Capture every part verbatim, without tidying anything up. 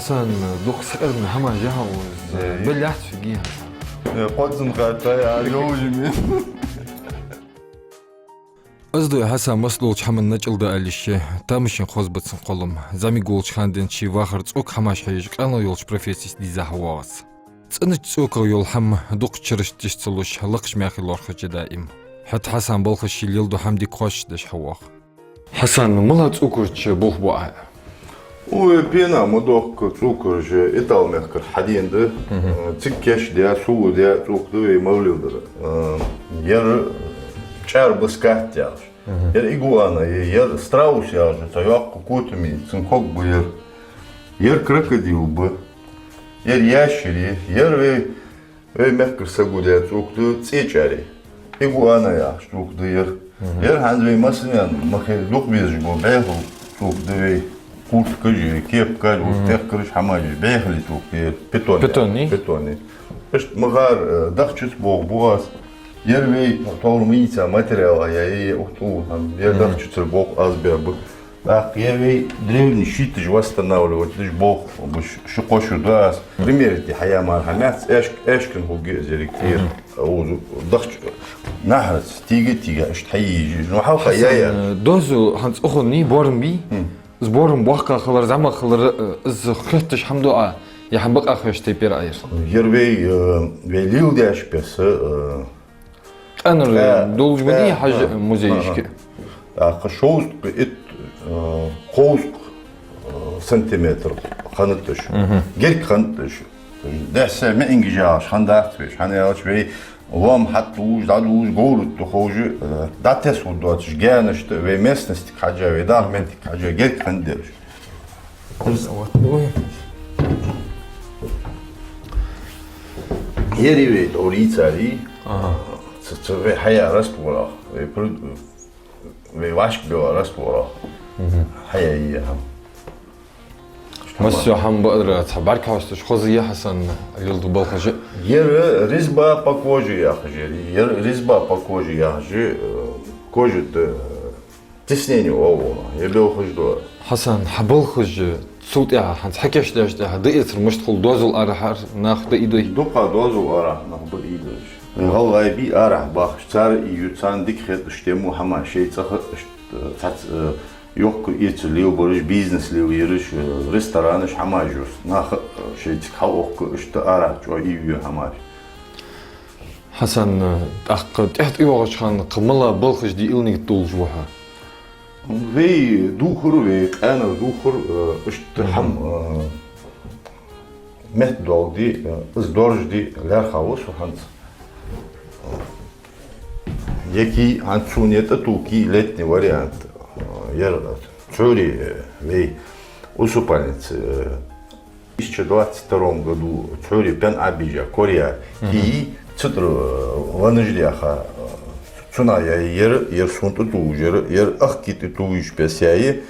Хьасан, дукха сакъердам хӀама яхьа вуз. Э, бел яц фиги. Э, кхозза гӀатта, я, йовжи ми. Аз дой Хьасан массадолча хӀаман начӀал да аьлча, тамашийна хоза ба цун кхоллам. ЗӀамига волча хана денз ший вахара цӀока хӀамаш хьежаш, къаьна йолча профессес дийза хьавоагӀац. ЦӀенача цӀоках йола хӀама дукха чараш тиша ца луш, лакхача мехе лоархӀаш я даим. ХӀаьта Хьасан балхаш ший леладу хӀама дика хоастадеш хьавоагӀа. Хьасан, малагӀа цӀокарча болх бу Ӏа? Ой, пена ма доккха цӀокараш, Итал мехкара хьадена да. Мгм. Э, цига кийчдаь, сулдаь цӀока да вай мел леладер. Э, ер чӀара баскат яхаш. Мгм. Ер игуана я, ер страус яхаш цхьа йоккха котам я, цун ког ба ер. Ер крокодил ба. Ер ящер я, ер вай Вай мехкара саго даь цӀока да цӀечӀари. Игуана яхаш цӀока да ер. Мгм. Ер хӀанз вай массанена мехка дукха безаш бола бӀехал цӀока да вай. Курткаш а, кепкаш а, вот Мгм. тӀехкараш, хӀамаш а, бӀехала цӀока да ер. Питон. Питон я? Питон я. Иштта мехкара, э, дахчаца боагӀа бу аз. Ер вай товар мийца материал а я, е, е, ухту, хӀама. Ер Мгм. Дахчацара боагӀа аз баь ба. ТӀаккха ер вай древний щиташ восстанавливать деш боагӀа, ш-, ши-кхо шу да аз. Пример тӀа хьаяь мара хӀама яц, аьшк-, аьшкан хӀуги а зериг тӀера. Мгм. Озу дахча нахьарца тийга-тийга иштта хьайийжи. Ну, хьалха Хьасан, яя. Э, дозу хӀанз цӀохонни борам бий? Мгм. Из борам боккха хилар, зӀамагӀа хилар, э, из хетташ хӀама да Ӏа, е хӀама бакъахьа хеташ тайпара Ӏа ер? Ер вай, э, вай леладеш беса, э, Къаьнара Э, долаш ма дий э, хьажа э, музейшка? Э, э. ТӀаккха шовзткъа итт, э, кховзткъа, э, сантиметр хиннад уж. Мгм. Герга хиннад уж. Дехьа-сехьа миъингаш яхаш хиннадац вай. ХӀана аьлча вай лоам хьатӀадувлаш, дӀадувлаш, говра тӀа ховш, э, дӀатесса хургдоацаш гаьнашта, вай местностага хьежжа, вай документага хьежжа, герга хиннад уж. Из вот, ой. Ер я вай тӀора йийцар. Ага. Цу, цу вай хьаяь растворах. Вай пру-, вай вӀашкабелла растворах. Мгм. Хьаяь я хӀама. Масса хӀама баьр, цхьа бӀарг хьоасташ хоза я Хьасана леладу балхаш. Ер резьба по коже яхаш я. Ер резьба по коже яхаш я, э, кожа тӀа, э, Теснени оал вайна, е белхаш да. Хьасан, хьа балхаш, цул тӀехьа хӀанз хьа кийчдаьчул тӀехьа дӀаэцар мишта хул, доазол арахьара нах дӀаийдой? Дукха доазол арахьара нах ба ийдеш. ГӀалгӀай бий арахьа бахаш, цар а ийю, царна дика хет, иштта мо хӀама шоай цӀагӀа, иштта цхьацца, э, йоккха эцар лелабераш, бизнес лелаераш, э, ресторанаш, хӀамаш ю. Наха, э, шоай цига хьалъохка, иштта арахьа чӀоагӀа ийю хӀамаш. Хьасан, тӀаккха тӀехьа тӀайоагӀача хана кхы малагӀа балхаш де аьнна нигат долаш ва хьо? Вай дувхар, вай къаьнара дувхар, э, иштта Мгм. хӀама, э, метта долга де, э, из доржа де лаьрхӀа ва со хӀанз. Яки хӀанз цунна тӀатувки, летний вариант, э, ер цхьоре, э, вай усыпальница, э, Тысяча двадцать втором году цхьоре пен Ӏобижа, корая, Мгм. кий, цитра, э, ванаж даьха, э, цунах яьй ер, ер сона тӀатувжар, ер ахки тӀатувжаш беса яьй,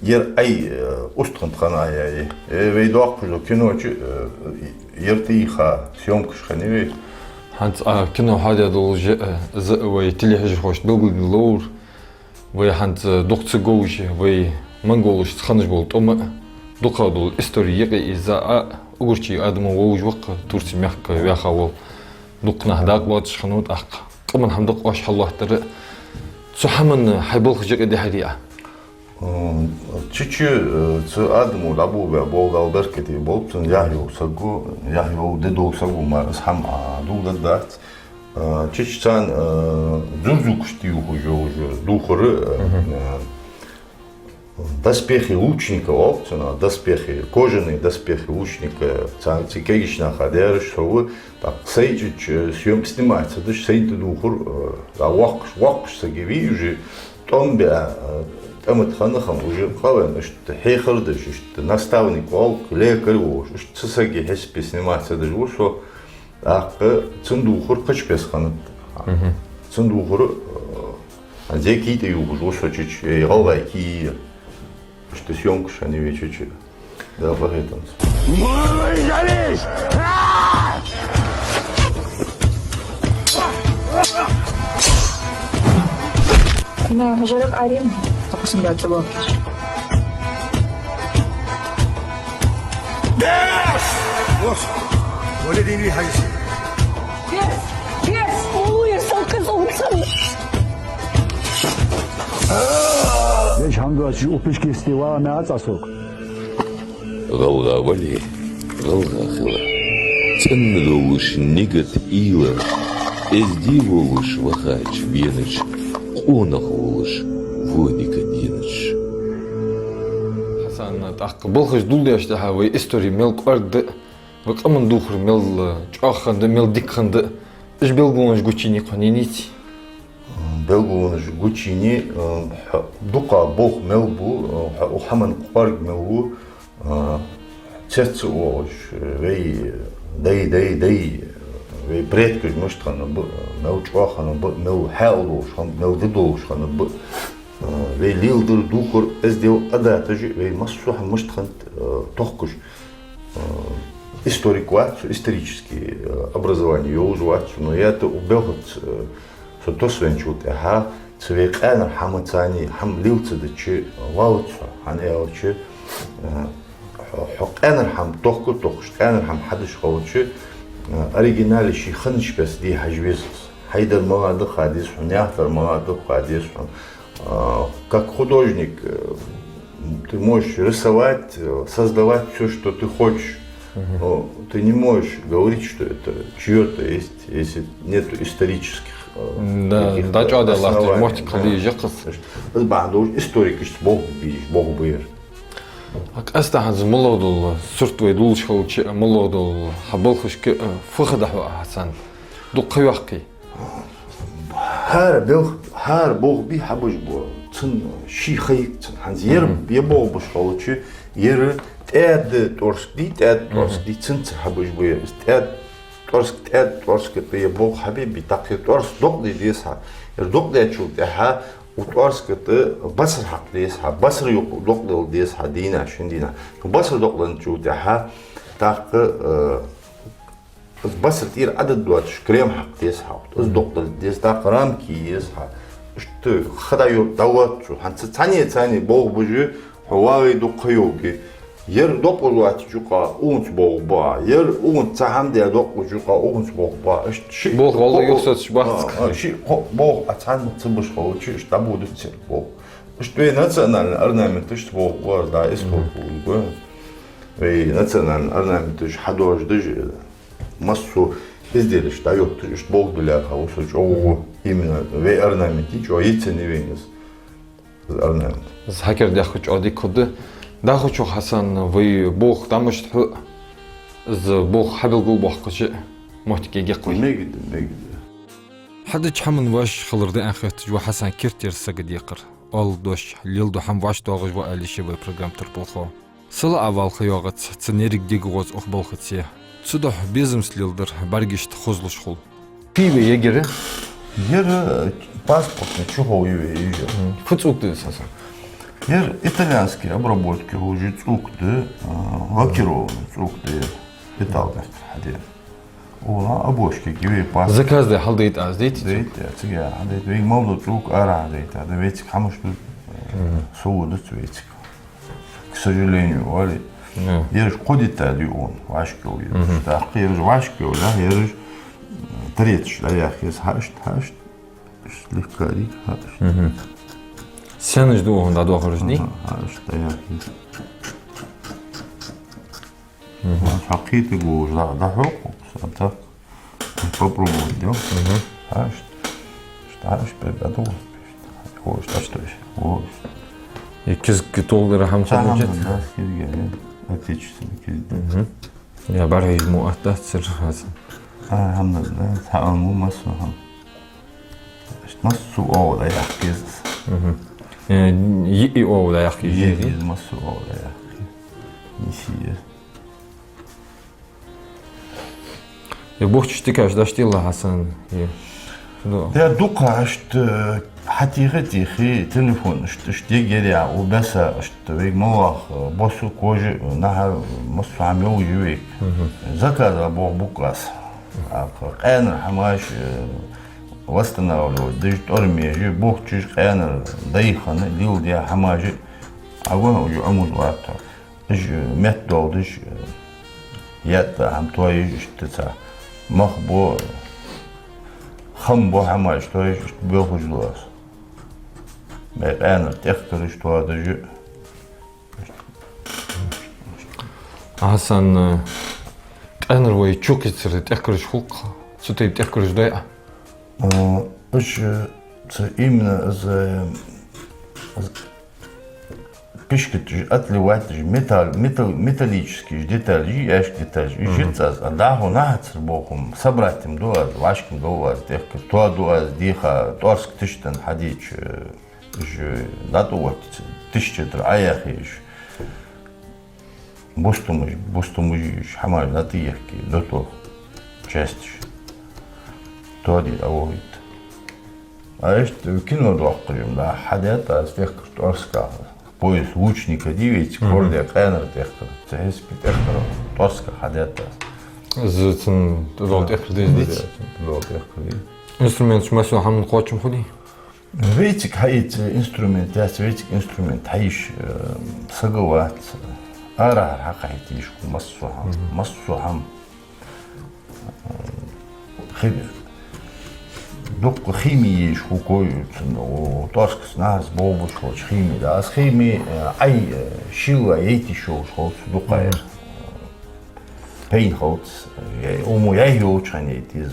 ер Ӏай, э, устханна тӀа хана яьй. Э, вай доаккхаш дола кино чу, э, ер тӀайийха съёмкаш хиннай вай. ХӀанз а кино хьадаь долаш, э, из вай телехьежархошта белгалде ловр. Вай хӀанз дукха ца говш, вай монголашца хиннаш бола тӀом а, дукха дола истори юкъе ийза а, уггарчий Адам а вовзаш ва-кх, Турций мехка ваьха вола. Дукха наха дакъа лоацаш хиннав тӀаккха. Къаман хӀама да-кх оаш хьалоаттар. Цу хӀаман хьай балхаш юкъе дехьарий Ӏа? М, чу-чу, э, цу Адамо дӀаболабаь бола, Дала беркате болба цунна, яхь йола саг ва, яхь йола, де дола саг ва мара, из хӀама, а, дулдаргдац. А, чу-чу царна, а, дзурзукаш тӀаювхаш йолаш я дувхар, а, Мгм. а, доспехи лучника оал цунах, доспехи, кожаные доспехи лучника, царна цига кагийча наха даьраш со ва, тӀаккха сай чу-чу съёмка снимать ца деш, сайна тӀадувхар, а, дӀа воккхаш, воккхача сага вий уже, тӀом баь, а, тӀема тӀа хинна хӀама, уже къавенна, иштта хьехар деш, иштта наставник оал-кх, лекарь волаш, иштта цу сага хьисапе снимать ца деш ва со, ТӀаккха цун дувхар кхыча беса хиннад. Мгм. Цун дувхар, э, хӀанз кий тӀаювхаш ва со чу-чу, э, гӀалгӀай кий я. Иштта съёмкаш хиннай вай чу-чу. Да, бахетанца. На, жаргӀа арен, тахсин да цӀабал. Лош! Вале дийна вий хьажа. Перс! Перс! Уллув яр са къиза унцан! Вешта хӀама доацаш укх пишкешта тӀа вала мега цӀа сога. ГӀалгӀа вале, гӀалгӀа хила. ЦӀена долаш нигат ийла, эздий волаш вахача венача, къонах волаш во дика денача. Хьасан, тӀаккха балхаш дулдеш тӀехьа вай истори мел кӀоарга да, вай къаман духар мел чӀоагӀа хиннад, мел дика хиннад, уж белгалонаш гучайий хьона, нийса? Белгалонаш гучайий, э, хьо-, дукха болх мел бу, э, хьо-, укх хӀаман кӀоарга мел ву, э, цецвоагӀаш, э, вай дай, дай, дай, э, вай предкаш мишта хиннаб, э, мел чӀоагӀа хиннаб, мел хьаьал долаш хиннаб, мел ди долаш хиннаб, э, вай леладар, дувхар, эздел, Ӏадаташ, вай массо а хӀама мишта хиннад, э, тохкаш. Э, историк вац со, исторически, э, образовани йолаш вац со, но я-те укх балхаца, э, со тосвенначул тӀехьа, цу вай къаьнара хӀама, цани хӀама лела ца дича, валац хьо, хӀана аьлча, э, хьо, хьо къаьнара хӀама тохка тохкаш, къаьнара хӀама хьадеш хилча, э, оригинале ший хиннача беса де хьажа веза из. Хьай дар малагӀа да ха деза хьона, наьха дар малагӀа да ха деза хьона. А, как художник, э, ты можешь рисовать, э, создавать всё, что ты хочешь. Но ты не можешь говорить, что это чьё-то есть, если нету исторических, э, да, каких-то да, чё да, лахтер, оснований. Мохтик хали жакхас. Из бахьан долаш историкашца болх бе безаш, болх бе безар. А къаьстта хӀанз малагӀа дола сурт вай дуллаш хилча, малагӀа дола хьа балхашка, э, фу ха да хьона, Хьасан? Дукха ха йоаккхий? ХӀара балх-, хӀара болх бе хьабеш бола, цун ший ха я-кх цун. ХӀанз ер, мгм, е болх беш хилча, ер тӀаьда тӀоарск дий, тӀаьда тӀоарск дий, цунца хьабеш ба ер. Из тӀаьда тӀоарск, тӀаьда тӀоарск тӀа е болх хьабе бе, тӀаккха ер тӀоарск докъаде деза хьа. Ер докъадаьчул тӀехьа укх тӀоарск тӀа басар хьакха деза хьа, басар юкъе докъадала деза хьа дийнахьа, шин дийнахьа. Басар докъаденначул тӀехьа тӀаккха, э, Из басар тӀера Ӏадад доацаш крем хьакха деза хьа. Из докъадала деза, тӀаккха рамки е еза хьа. Иштта ха дӀайо-, дӀалоац цо. ХӀанз цхьанне, цхьанне болх беш хьо вагӀе, дукха ха йоаккхе. Ер докъалуш ваьчача юкъа укхунца болх ба. Ер укхунца цхьа хӀама де докъалуш юкъа укхунца болх ба. Иштта шиъ болх валла юхсаташ бац. А, а, шиъ кхо-, болх а цхьанне ца беш хилча, иштта дӀабодаш ца болх. Иштта вай национальный орнаменташца болх ба, да, из болх ба. Вай национальный орнаменташ хьадожадеш, массо изделеш дӀайотташ, иштта болх дуллар хьа ва со чӀоагӀа, именно вай орнамент чӀоагӀа йицъеннай вайна из, из орнамент. Из хьакера дехка чӀоагӀа дика хургда. ДӀахо чу, Хьасан, вай болх дӀамашта хьу, из болх хьабелгалбоаккхача, мохтик гекъа вай. Мегаргда, мегаргда. Хьадича хӀаман вӀашагӀ хилар да аьнна хеташ ва Хьасан кертера сага декхар. Оалаш дош, леладу хӀама вӀашагӀдоагӀаш ва аьле ший вай программа турпалхо. Сала а вала ха йоагӀац, цун еррига дега гӀоз укх балхаца я. Цудухьа безамца леладар бӀаргашта хозлуш хул. Фу я вай эггара? Ер, э, паспортни чухоу я вай ижа. Мгм. Фу цӀока да из, Хьасан? Ер итальянски обработка уже цӀока да, э, лакированный цӀока да ер. Металл мехкара хьаде. Ола обложка я вай паспорт. Заказ даь хьалдайта аз, дайта? Дайта, цига хьадайта. Вайга мел дола цӀока арахьа дайта. Да вайцига хӀамаш да, э, мгм, совгӀат дац вайцига. К сожалению, вале. Ну. Ераш кхо деталь я укхун, вӀашагӀйола ераш. Мгм. ТӀаккха ераш вӀашагӀйола, ераш, э, третья дӀаяхьа еза, хьа иштта, хьа иштта. Иштта слегка ди, хьа иштта. Мгм. Сенаш да укхун дӀадоахараш, дий? Мгм, хьа иштта дӀаяхьа еза. Мгм. Хьакхийтта гуш, да, да, хьокху, са, так. Попробовать делать. Мгм. Аш, аш, аш, пе, да, да, вот, аш, аш, то есть, вот. И кизг толдара хӀама хьа хӀама хьадучат? Да, кизг, э, отечественный кизг, да. Мгм. Я бархӀи му аттацар хаза. А, хӀама да, да, хьа му массо хӀама. Аш, массо ола яхкиз. Мгм. Э, и, и ола яхкиз. Е, е, массо ола яхкиз. Ниси е. Е бухчаш тикаш даштийла, Хьасан, е. Ну. Де дукха иштта, э, хьатихе-тихе, телефон иштта, иштта дегеря, у беса иштта, вайга молах, э, босу кожи, э, нахьа, массо хӀама йовжа вайга. Мгм. Заказа бох букас. А, къаьнара хӀамаш, э, восстанавливать деш, тӀормеш, бухчаш къаьнара дайхана, лилдя хӀамаш, агон уже Ӏомуж латта. Уж метта долдаш, э, Етта хӀама тоаеш иштта цхьа мах бо, хам бо хӀамаш тоаеш иштта боахаш ду аз. Бай къаьнара тӀехкараш тоадеш. Хьасан, э, къаьнара вай чукхийцара тӀехкараш хул-кх, цу тайпа тӀехкараш дой Ӏа? Э, уж, э, ца именно из, э, из пишкаш, отливать, металл, металл, металлические детали, яшка детали, и Мгм. жиц аз, а дӀахо нахьацар бохум, собрать-м ду аз, вӀашка-м ду аз, тӀехкар, тоаду аз, дийха, тӀоарск тиштан хьадийча, э, Уж дӀатӀаоттаца, тиштетар Ӏаяхье уж. Бустамаш, бустамаш уж хӀамаш дӀатӀаехке, дотох часташ. Тоаде дӀавохийт. А иштта кино доаккхаш-м да, хьадаьд аз тӀехкар тӀоарск. Пояс лучника дий вайцига, Мгм. хӀара ди къаьнара тӀехкар. Цу хьисапе тӀехкар тӀоарск хьадаьд аз. Из цун тӀадоагӀа тӀехкар дий из? Дий, цун тӀадоагӀа тӀехкар дий. Инструменташ массо а хӀаман кхоачам хулий? Вайцига хьаэца инструмент яц, вайцига инструмент хьаеш, э, саг вац. Арахьара хьакхахьийта йиш хул массо а хӀама, Мгм. массо а хӀама. Э, хи-, дукха хими еш хул кой цун, о, тӀоарскаца нахьаца бовбуш хилча хими да. Аз хими, э, Ӏай, э, шийла яйта йиш йолаш хул цу дукха Мгм. ер. Пейна хилац, э, умо яй йолча хана яйта из.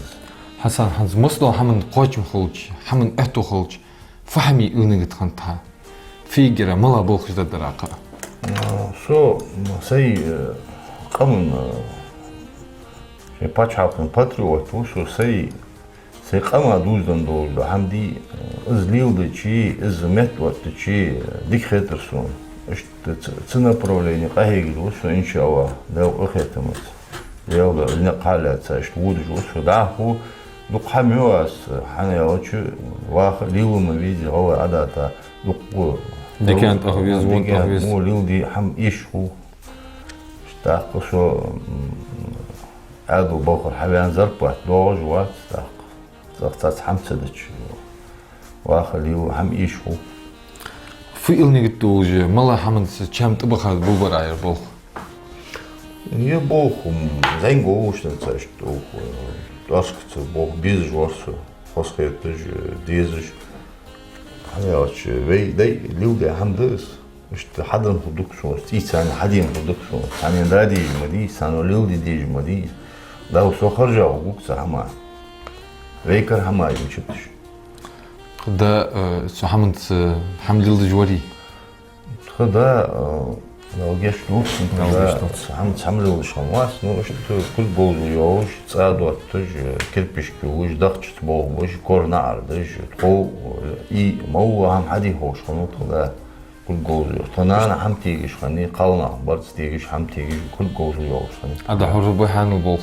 Хьасан, хӀанз массадола хӀаман кхоачам хилча, хӀаман аьттув хилча, фу хӀама е уйла нигат хиннад хьа? Фу эггара мала болхаш да дар Ӏа? Э, со, м, сай, э, къаман, э, ший паччахьалкхен патриот ва со, сай, сай къаман дувзаденна долаш да хӀама дий, э, из леладича, из меттаоттадича, э, дика хетар сона. Иштта ц-, цу направлене къахьегаш ва со, иншааллахӀ, Даьла къахетамца. Даьла, из никъ хьалаьца, иштта водаш ва со. ДӀахо дукха хӀама йо аз, хӀана аьлча, ваха лела ма везий, гӀалгӀай Ӏадата дукха дикан тӀа веза, вон тӀа дикан веза. Мо леладе хӀама йиш хул. ТӀаккха со, м, Ӏаьдал балхара хьаваьнна, зарплата доагӀаш вац, тӀаккха цӀагӀа цхьацца хӀама ца дича, ваха лела хӀама йиш хул. Фу уйла нигат долаш, мала хӀаманца чам тӀабаха болабар Ӏа ер болх? Е болх, м, зӀамига волаш санна ца иштта болх, э, тӀоарскаца болх безаш вар со, хоза хеташ, э, дезаш. ХӀана аьлча, вай дай леладаь хӀама да из. Иштта хьаденна хургда-кх сона, цӀийца хьадена хургда-кх сона. Цхьанне да дезаш ма дий, цхьанне леладе дезаш ма дий. Дала со харжа гӀоргва-кх цу хӀаман. Вай кара хӀамаш мичад уж? Тха да, э, цу хӀаманца хӀама леладеш варий? Тха да, э, Дала гешт долда цунна, тха Дала да гешт долда. Цу хӀаманца хӀама леладеш хиннавац, ну, иштта кулг говзал йолаш, цӀа дотташ, э, кирпишк ювлаш, дахчаца болх беш, кора наӀар деш, тхов, э, и, моллагӀа хӀама хьаде ховш хиннав тха да. Кулг говзал йолаш. Тха нана хӀама тегаш хиннай, кхалнах барзкъа тегаш, хӀама тегаш, кулг говзал йолаш хиннай. Ӏа да хьожаргба хьанал болх.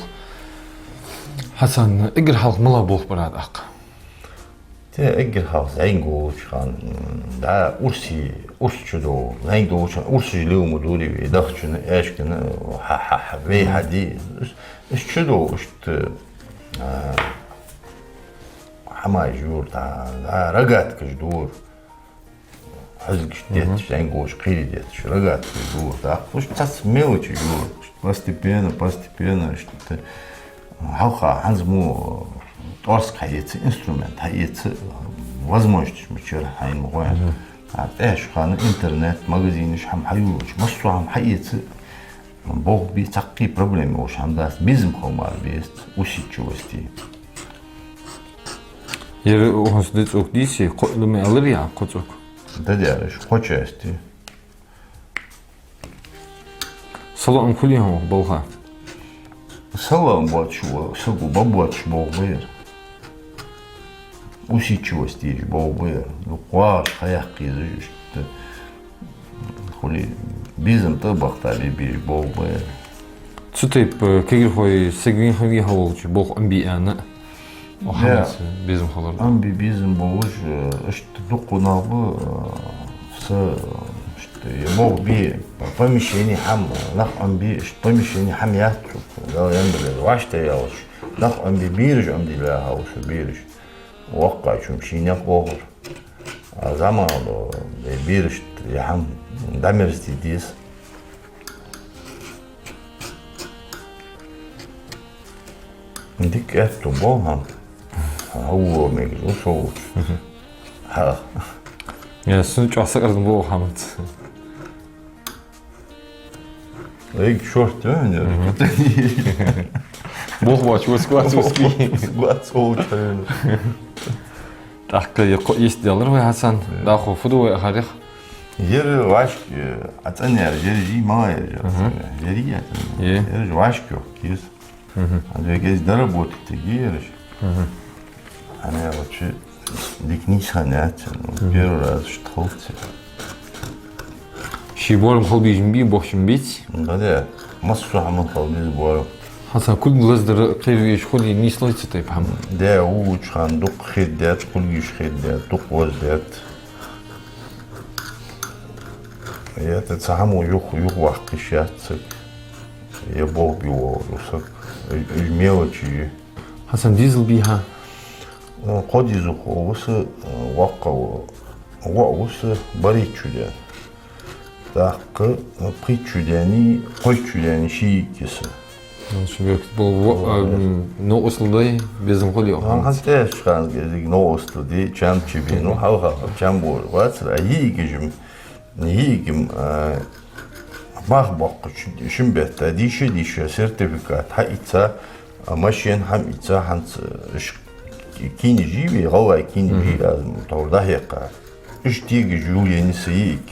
Хьасан, эггара хьалха мала болх бар Ӏа тӀаккха? Те эггара хьалха зӀамига волча хана, м, да, урсе, урс чу дов, зӀамига долча хана урсаш лела ма дий вай, дахчана, аьшкана, хьа-, хьа-, хьа-, вай хьаде. Уж, уж чу дов, иштта, а, хӀамаш йора, да, да, рогаткаш дора. Хьозгаш Мгм. детташ, зӀамига волча кхерий детташ, рогаткаш дора, тӀаккха уж цхьацца мелочаш йора. Постепенно, постепенно, иштта хьалха хӀанз мо тӀоарск хьаэца, инструмент хьаэца возможносташ мичара хьайна ма гой. Мгм. А тӀехьашка хана интернет, магазинаш хӀама хьаювлаш, массо а хӀама хьаэца, болх бе цхьаккха проблема йолаш хӀама дац, безам хила мара безац, усидчивость. Ер укхунца ди цӀока дийций, кхо илма аьлар Ӏа, кхо цӀока? Да, дераш, кхо части. СалоӀам хулий хьона укх балха? СалоӀам боацаш ва, саго ба боацаш болх ба ер. Усидчивость деш болх ба ер. Ну, кхоагаш хьаяккха езаш иштта. Хулий, безам тӀабахийта бе безаш болх ба ер. Цу тайпа, э, кагирхой саг вийна хинна вий хьо волча, болх Ӏомабе аьнна, о, Да. хӀанз безам хилар. Ӏомабе безам болаш, э, иштта дукха нах ба, э, са, иштта, е болх бе, помещени хӀама, нах Ӏомабе, иштта помещени хӀама яц цу, Дала яндар, вӀаштӀехьа йолаш. Нах Ӏомабе, бераш Ӏомаде лаьрхӀа ва со, бераш. Воккхачун ший никъ оахар. А зӀамагӀа, э, берашта е хӀама дӀамерзте деза. Дика аьттув бола хӀама. Хьо вуо мегаш ва со волча. Хьа. Я, сона чӀоагӀа сакъердабоагӀа хӀама да. Вайга шортта ваьнна яр. Мгм. Бохбач, вац, вац, вац. Вац, волча хьайна. ТӀаккха я кхо ийс делар вай, Хьасан. Э. ДӀахо фу ду вай ахарих? Ер вӀашка, э, а цӀена яр, ер жий мала яр, ер. Мгм. Ер я цӀена. Е. Ер вӀашка йохк из. Мгм. Ан вега из доработать теги ераш. Мгм. Ан я вот чи дика нийса хиннаяц, ну, мгм, первый раз что хилац. Ший боарам хила безам бий, бохчам беций? Да, да. Массо хӀаман хила беза боарам. Хьасан, кулг лаздар кхера везаш хуле, нийслой цу тайпа хӀама? Да, уллуча хана дукха хетадаьд, кулгаш хетадаьд, дукха лаздаьд. Я та цхьа хӀамо юха, юха ваккха йиш яц саг. Я болх бе воаллаш ва саг. Уж, уж мелочи я. Хьасан, дезал бий хьа? Э, кхо дезалхо ва са, э, воккха ва. ВоӀ ва са бархӀитта шу даьнна. ТӀаккха, э, пхийтта шу даьнна, кхойтта шу даьнна ший йиӀиг я са. Ну, шо бехк бо-, во-, а, м, новкъостал дой, безам хуле. Ан хьан тӀехьа чханга диг новкъостал ди, чам чи бе, ну, хьалха, чам бо, вацар, а йиӀигаш-м, йиӀиг-м, а, мах боккхача шин бетта, дийша, дийша, сертификат хьаийца, а, машен хьаийца, хӀанз, а, ш-, кинаш я вай, гӀалгӀай кинаш я, мгм, аз товр дӀахьекха. Иштта тегаш юлени са йиӀиг.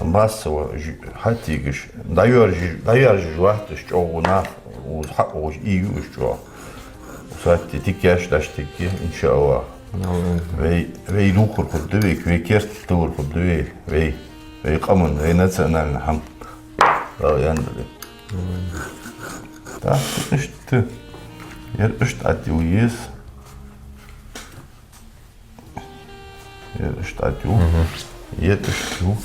Массово ж-, хьатегаш, дӀайоаржаш, дӀайоаржаш вахташ чӀоагӀа нах, уж хьа-, уж и ю уж чӀоагӀа. Усатте тикеш даш тикке, иншааллахӀ. Амин. Вай, вай духар хургда вай, вай керта товр хургда вай, вай, вай къаман, вай национальный хӀама. Дала яндали. Амин. Так, иштта. Ер иштта атил ес. Ер иштта атю. Мгм. Ер иштта ю.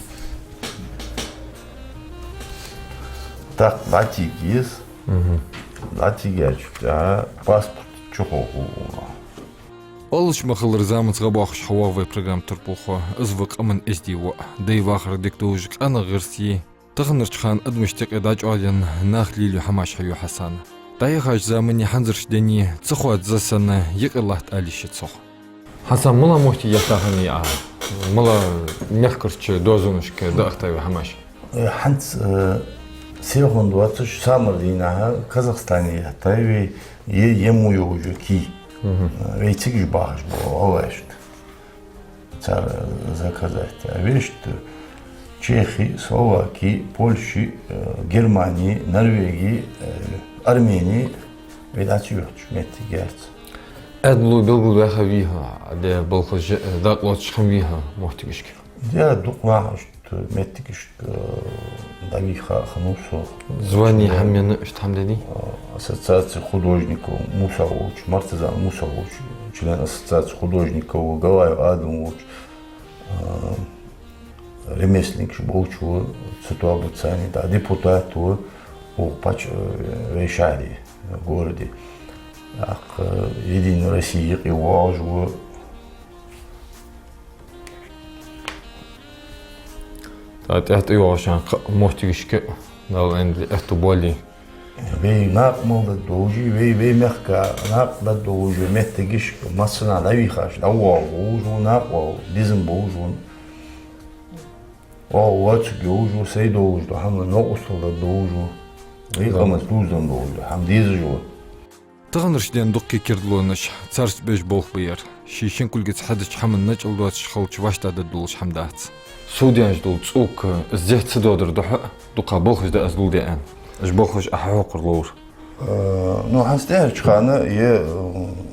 Так, дӀатига еза. Мгм. ДӀатига яьча, тӀа паспорт чу хоху. Оалаш ма хиллара, заманца гӀа боахаш хьавоагӀа вай программа турпалхо, из ва къаман эздий воӀ. Дай вахар дика долаш, къаьна гӀирс я. Таханарча хана адамашта юкъе дӀачӀоагӀденна нах лелаю хӀамаш хьаю Хьасана. ДӀаяхача замани хӀанзарча дени ца хоаца за санна юкъе латт ала йиш я цох. Хьасан, мала моттиг еттахьа я Ӏа? Мала мехкарча дозанашка даахтай вай хӀамаш? Э, хӀанз, э, селхан доацаш самар дийнахьа Казахстане еттай вай, е, е му йолча ки. Мгм. Э, вай цигаш бахаш бола, гӀалгӀашта. Цар заказать. А вешта Чехи, Словаки, Польши, э, Германи, Норвеги, э, Армени, вай дӀачуюхача моттиге яц. Аьдало белгалваьха вий хьа, де балхаш, э, дакъа лоацаш хиннавий хьа моттигашка? Де дукха нах иштта моттигашка, э, дӀавийха хиннав со. Звани хӀама мена иштта хӀама дедий? Э, ассоциация художников Муса волча, Мартазан Муса волча, член ассоциации художников, Галаев Адам волча, э, ремесленникаш болча ва, цу тоабаца цхьана, да, депутат ва, укх паччахьалкхе, э, вай шахьаре, э, городе. ТӀаккха, э, Единой России юкъе воагӀаш ва. ТӀа тӀехьа тӀайоагӀача хана кхы моттигашка, Дала аьннадале, аьттув боале. Вай накъа мел даргдолаш, вай, вай мехка накъа даргдолаш моттигашка массанахьа дӀавийхаш, дӀавоагӀаш ва, накъавала безам болаш ва. О, воацаргйолаш ва, сай долаш дола хӀама, новкъостал даргдолаш ва. Вай къаман туздан долаш дола хӀама дезаш ва. Таханарча ден дуккхий кердалонаш, царца беш болх ба ер. Ший шин кулгаца хьадеча хӀаман начӀал доацаш хилча, вӀаштӀехьдаргдолаш хӀама дац. Сов даьннача дола цӀока, из дехьа ца доадар духьа, дукха балхаш да аз лулдаь аьнна. Уж балхаш Ӏа хьахьокхар ловра. Э, ну, хӀанз тӀехьарча хана е, э,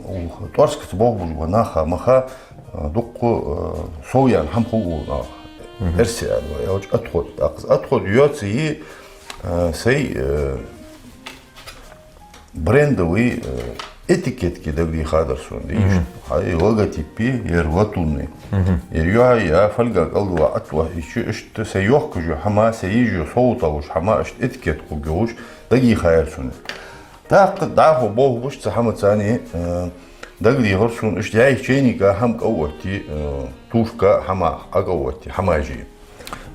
у, ТӀоарскаца болх беш бола нах а, мах а, э, дукха, э, сов яьнна хӀама хул укх наха. Мгм. Эрсий аьлча, отход. ТӀаккха отход йоацаш, э, сай, э, брендовый, э, этикетки дагадехадар сона, дийш. Мгм. Хьай логотип я, ер латунный. Мгм. Ер юхьа я фольга кӀалдала оттаваьча, иштта са йохкаш йола хӀама, са йиш йола сов тӀа луш хӀама, иштта этикетка хургйолаш, дагадехаяр сона. ТӀаккха дӀахо болх беш цу хӀамаца цхьана, э, дагадехар сона, иштта яй чайника хӀама кӀал отте, э, тушка хӀама, Ӏа кӀал отте, хӀама жи.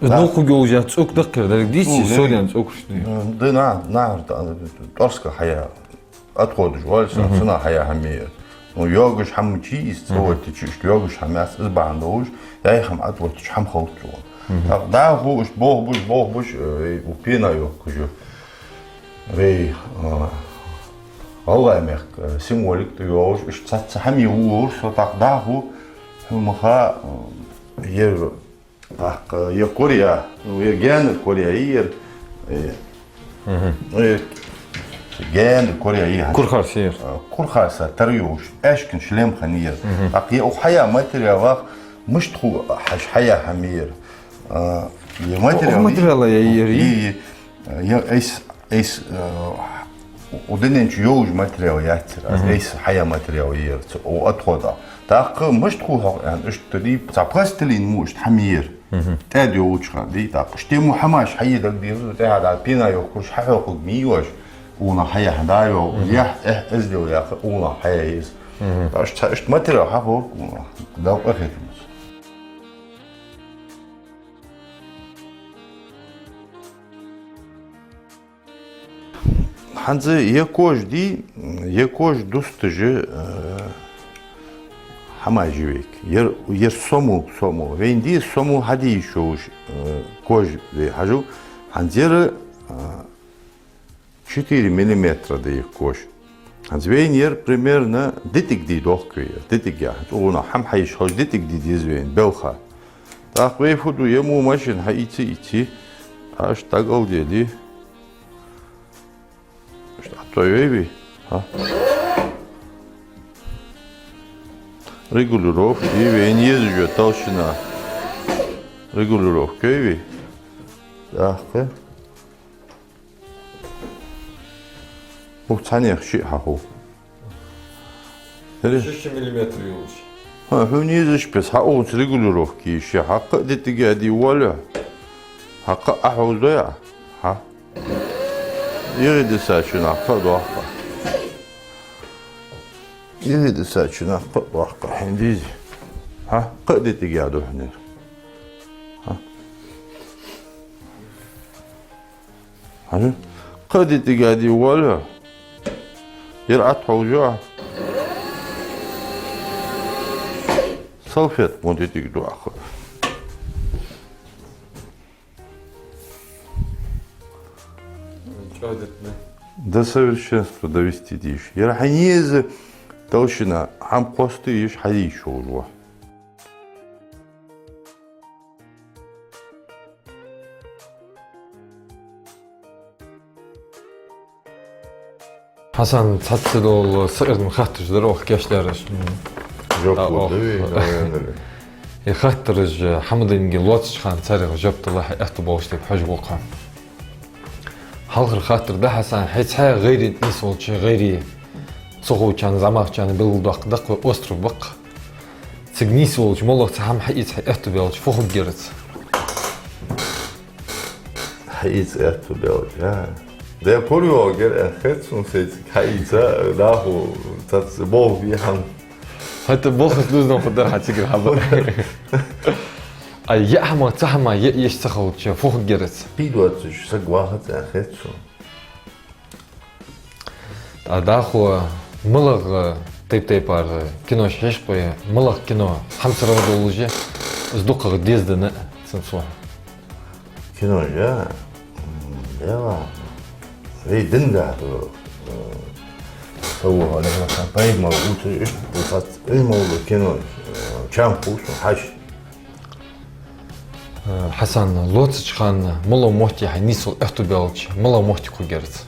Из да. Нуха хургйолаш яц цӀока даккхар, деррига дийцача, ну, сов даьнна цӀокаш дий? Э, да, на, на, да, ТӀоарска хьая. Отходаш оал цунах, цунах хьаяь хӀама я ер. Ну, йоагаш хӀама чу из, цӀа оттача, иштта йоагаш хӀама яц, из бахьан долаш, яй хӀама отводча хӀама хилац цунах. ТӀаккха дӀахо иштта болх беш, болх беш, э, вай у пена йохкаш я. Вай, э, гӀалгӀай мехка, э, символика тӀа йолаш, иштта цхьацца хӀама я вувлар со, тӀаккха дӀахо, хьо ма ха, э, ер ТӀаккха ер кораяь, ну, ер гаьнара кораяь я ер, э, э, гаьнара кораяь я ер. Курхарса я ер. А, курхарса тара йолаш, аьшкан шлем хинна я ер. ТӀаккха ер укх хьаяь материалах мишта хул хьажа хьаяь хӀама я ер. А, ер материал, материал я ер, и, и, и, э, ер айса Айса, э, у дунен чу йолаш материал яц ер, аз айса хьаяь материал я ер, цу, у отходах. ТӀаккха мишта хул хьо аьнна, иштта дий, цхьа пластилин мо иштта хӀама я ер. ТӀаьда йолча хана дий, тӀаккха иштта мо хӀамаш хьае дагадеза, тӀехьа дӀа пена йохкаш, хьахьокхаргья ма йий оаш, уна хьаяь хӀама да йоал, яхь, эхь, эздел яха, уна хьаяь еза. Иштта, иштта материал хьахьокх уна, Дала къахетамца. ХӀанз ер кожа дий, ер кожа дусташ, э, хӀамаш я вайга. Ер, ер сомо, сомо. Вайна дий сомо хьаде йиш йолаш, э, кожа дий хьажал. ХӀанз ер, э, четыре миллиметра да ер кожа. ХӀанз вайна ер примерно дитӀиг дий дохк вай ер. ДитӀиг яхар. ХӀанз цу гӀуна хӀама хьаеш хилча дитӀиг дий деза вайна, белха. ТӀаккха вай фу ду, ер мо машина хьаийца, ийца, а, иштта дӀакӀалдели. Иштта Ӏоттой вай вий? ХӀа? Регулировка я вайна езаш я, толщина. Регулировка я вай. ТӀаккха. Укх цхьаннех шиъ хьахул. Шишша миллиметр йолаш. ХӀа, хьона езаш бес, хьа укхунца регулировка я шиъ, хьакха а дитӀига дий воалле. Хьакха а хьовзадой Ӏа. Хьа. Игида са чу нах кхы а дохка. Игида са чу нах кхы а дохка. ХӀана деза? Хьа? Кхы а дитӀига да хьона ер. Хьа? ХӀана? Кхы а дитӀига дий воалле. Ер Ӏотхьовза. Салфетка мо дитӀига ду Ӏа кхы. До совершенства довести деза. Ер хьайна еза толщина, хӀама кхоста еш хьаде йиш йолаш ва. Хьасан, цхьацца дола сакъердам хаттараш дар оаха кийчдаьраш. Жоп лургда вай, наверное. Э, хаттараш, э, хӀама динге лоацача хана царех жоп дала хьа аьттув болаш тайпа хьожаргва-кх. Хьалхара хаттар да, Хьасан, хьай цхьаь гӀайре нийсволча, гӀайре ца ховчарна, зӀамагӀчарна белгалдоаккхаргда-кх вай остров ба-кх. Цига нийсволча моллагӀа цхьа хӀама хьаэца хьа аьттув баьлча, фу хургьяр цо? Хьаэца аьттув баьлча, а? Даь пурвалгер а хет сона сайцига хьаийца, дӀахо цаца болх бе хӀама. ХӀаьта болхаца дувзаденна хургдар хьа цигара хьаба. А яа хӀама, цхьа хӀама яа еш ца хилча, фу хургьяр цо? Пий доацаш саг вахац а хет сона. ТӀаккха дӀахо малагӀа тайп-тайпара кинош хьежаш хьо, малагӀа кино хьамсара долаш я, из дукхагӀа дезаденна а цун цо? Кино я? М, дела. Вай динга хьо, э, саллаллахӀу Ӏалайхи ва саллам, пайхамар вувцаш, иштта бусац, Ӏилма долаш кино, э, чам хул сона, хьажа. Э, Хьасан, лоацача хана малагӀа моттиг хьа нийсвала аьттув баьлча, малагӀа моттиг хургьяр цо?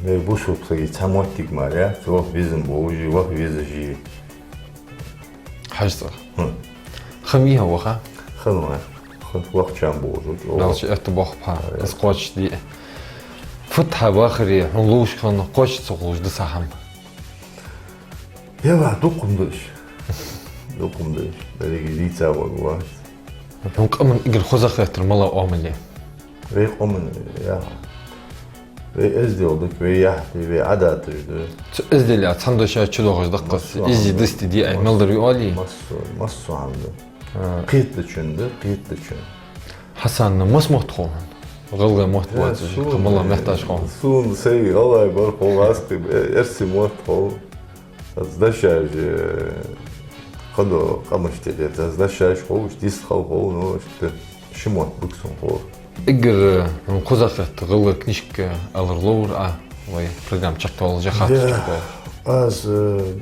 Вай бусалба сага цхьа моттиг мара яц, ваха везаш болаш, ваха везаш. Хьажа цӀагӀа. Хм. Хам йий хьа ваха? Хам ма. Хам ваха чам болаш, чӀоагӀа. Даьла ший аьттув боаккхалба хьа, из кхоачашде. Фуд хьа вахаре хьона лувш хинна кхоачаш ца хулаш дисса хӀама? Е ва, дукха хӀама да уж. Дукха хӀама да уж. Деррига дийца варгвац. Хьона къаман эггара хоза хетар малагӀа оамал я? Вай къаман, я. Вай эздел да-кх, вай яхь да, вай Ӏадаташ да. Цу эзделах цхьан доша чудоагӀаш да-кх из, массо а иззий хӀама да. Дисте диай, массо, мел дар виъ оалий? Массо, массо а хӀама да. А. Кхетадечун да, кхетадечун. Хьасан, масса мотт хов хьона? ГӀалгӀай мотт, э, боацаш, сона, кхы мел метташ хов? Сона сай гӀалгӀай бар хов, аз кхы, э, эрсий мотт хов. Аз дешаш, э, кхыдола къамашта тӀа, аз дешаш хов, иштта дийца хила хов, ну, иштта ши мотт ба-кх сона хов. Эггара, э, хьона хоза хетта гӀалгӀай книжка алар ловра Ӏа, вай программа чакхйоалаш хаттар чакхбоалаш. Аз, э,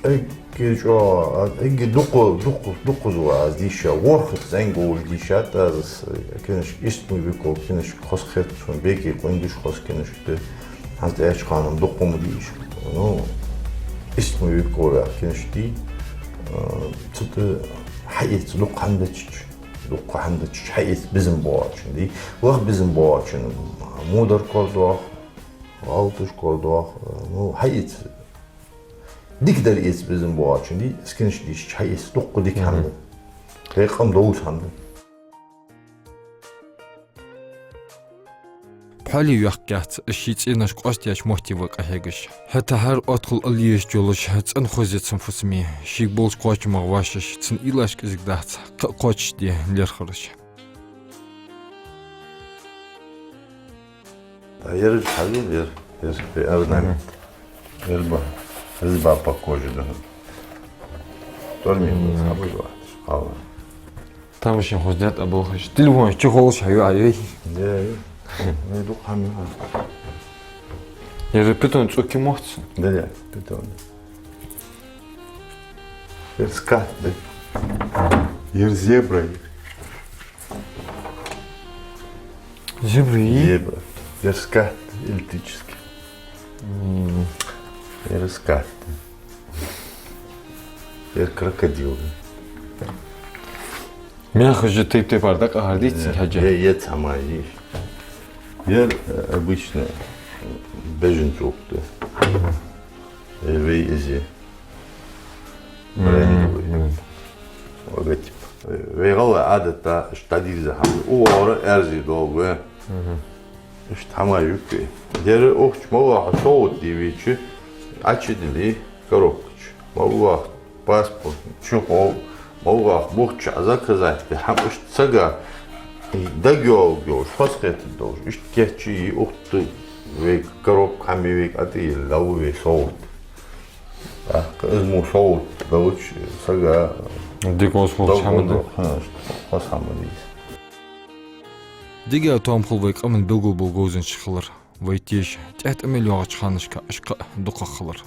эггара чӀоагӀа, аз эггара дукха, дукха, дукха зув аз дийша, ворхӀ зӀамига волаш дийшад аз, э, книжка, истму веков книжка хоза хет сона, бекий къонгаш хоза книжка да, хӀанз тӀехьарча хана-м дукха ма дий уж. Ну, истму веков яха книжка дий, э, цу тӀа хьаэца дукха хӀама дечча, дукха хӀама дечча хьаэца безам боагӀачун дий. Лаха безам боагӀачун мудар корадоах, гӀалаташ корадоах, ну, хьаэца. Дикадар эца безам боагӀачун дий, из книжка дийшача хьаэца дукха дика хӀама да. Мгм. Вай къам довза хӀама да. Пхьоли йоаккхаяц ший цӀеношка къоастаяьча мотте ва къахьегаш. ХӀаьта хӀара оттхул ала езаш йолаш цӀена хоза я цун фусаме, шийга болча кхоачамах вӀашагӀъеш, цун уйлаш кӀезига дац, кхы а кхоачашде лерхӀараш. А ер хьажал, ер, ер, ер орнамент. Мгм. Ер ба, резьба по коже да. Тормим, мгм, сабур вахташ, хала. Тамашийна хоза даьд а болхаш. Телефон чухолаш хьайоагӀа йой. Да, да. Ну, дукха хӀама. Ер питон цӀоки моц? Да, да, питон. Ер скат да. Ер зебра. Зебра и? Зебра. Ер скат эльфийский. М. Ер скат. Ер крокодил. Мехаш тайп-тайпара дакъа хьардийцар хьажа. Е, е, цхьа ма йиш. Ер, э, обычно беженций да. Э, вай из я. Мгм. Брендовый. Мгм. Логотип. Э, вай гӀалгӀай Ӏадат да, иштта дӀадирза хӀама. УлхгӀара аьрзи долга. Мгм. Иштта хӀама юкъе. Дера ухча мала хьа совгӀат де вийча, Ӏочудилла коробка чу. Мала паспорт, чухол, мала бухча заказать де хӀама, иштта сага дагайоалаш, хоза хеташ долаш, иштта кийчъе, ухта вай коробка хӀама вайга ӀотӀайилла, лав вай совгӀат. А, из мо совгӀат долча сага дика хоза хеташ хӀама да. Хоза хӀама да из. Дика тоам хул вай къаман белгалбола говзанчаш хилар. Вай теша тӀехьа тӀа мел йоагӀача ханашка уж кхы а дукхагӀа хилар.